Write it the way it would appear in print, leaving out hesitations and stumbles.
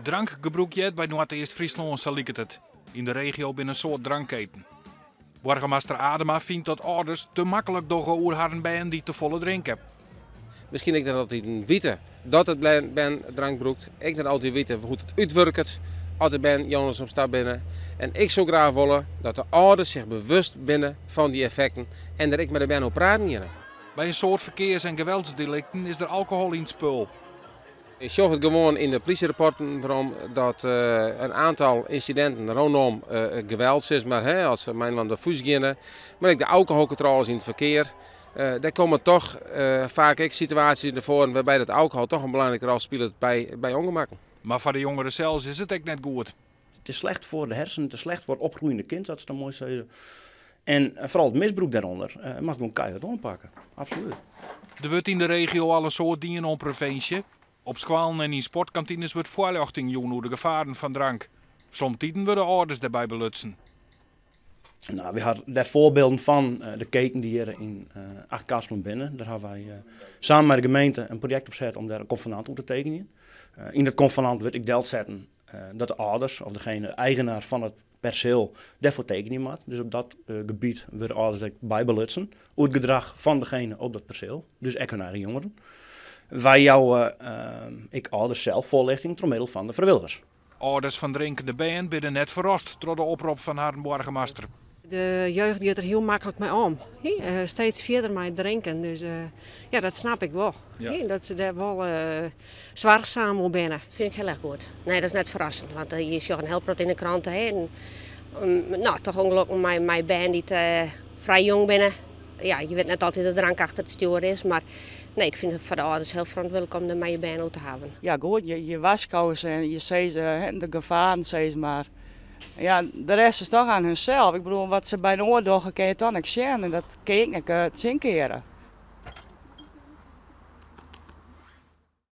Drankgebrûk heart by Noardeast-Fryslân, sa liket it. Yn de regio binne in soad drankketen. Boargemaster Adema fynt dat âlders te maklik dogge oer harren bern dy't tefolle drinke. Miskien ek net altyd witte dat it bern drank brûkt, ek net altyd witte hoe't it útwurket as de bern jûns op stap binne. En ik soe graach wolle dat de âlders sich bewust binne fan dy effekten en der ek mei de bern oer praten geane. By in soad ferkears en geweldsdelikten is der alkohol yn it spul. Ik sjoch it gewoan yn de plysjerapporten werom dat in oantal ynsidinten rûnom geweld, sis mar, hè, as se mei de fûst geane, mar ek de alkoholkontrôles yn it ferkear. Dêr komme toch faak ek situaasjes nei foaren wêrby't it alkohol toch in belangrike rol spilet by ûngemakken. Mar foar de jongeren sels is it ek net goed. It is slecht foar de hersenen, it is slecht foar it opgroeiende kind, sa't se dan moai sizze. En foaral it misbrûk dêrûnder moat gewoan keihard oanpakke, absolút. Der wurdt yn de regio al in soad dien oan previnsje. Op skoallen en yn sportkantines wurdt foarljochting jûn oer de gefaren fan drank. Somtiden wurde âlders dêrby belutsen. Nou, wy hawwe dêr foarbylden fan, de keten dy't hjir yn Achtkarspelen binne. Dêr hawwe wy samen mei de gemeente in projekt opset om dêr in konvenant oer te tekenjen. Yn dat konvenant wurdt ek delsetten dat de âlders of degene, de eigenaar fan it perseel dêrfoar tekenje moat. Dus op dat gebiet wurde âlders ek by belutsen oer it gedrach fan degene op dat perseel, dus ek hun eigen jongeren. Wy jouwe ek âlders sels foarljochting troch middel fan de frijwilligers. Âlders fan drinkende bern binne net ferrast troch de oprop fan harren boargemaster. De jeugd giet der hiel maklik mei om. Steeds fierder mei it drinken. Dus ja, dat snap ik wol. Dat se dêr wol soarchsum oer binne. Fyn ik hiel erch goed. Nee, dat is net ferrassend, want je sjogge in hiel protte yn de krante. Hè, en, no, toch ûngelokken mei bern dy't frij jong binne. Ja, je wit net altyd dat drank achter it stjoer is, mar nee, ik fyn it foar de âlders hiel ferantwurdlik om der mei je bern oer te hawwen. Ja, goed, je warskôge se en je sizze de gefaren, sis mar. Ja, de rest is toch oan hunsels. Ik bedoel, wat se by in oar dogge, kinne je toch net sjen en dat kin je ek net tsjinkeare.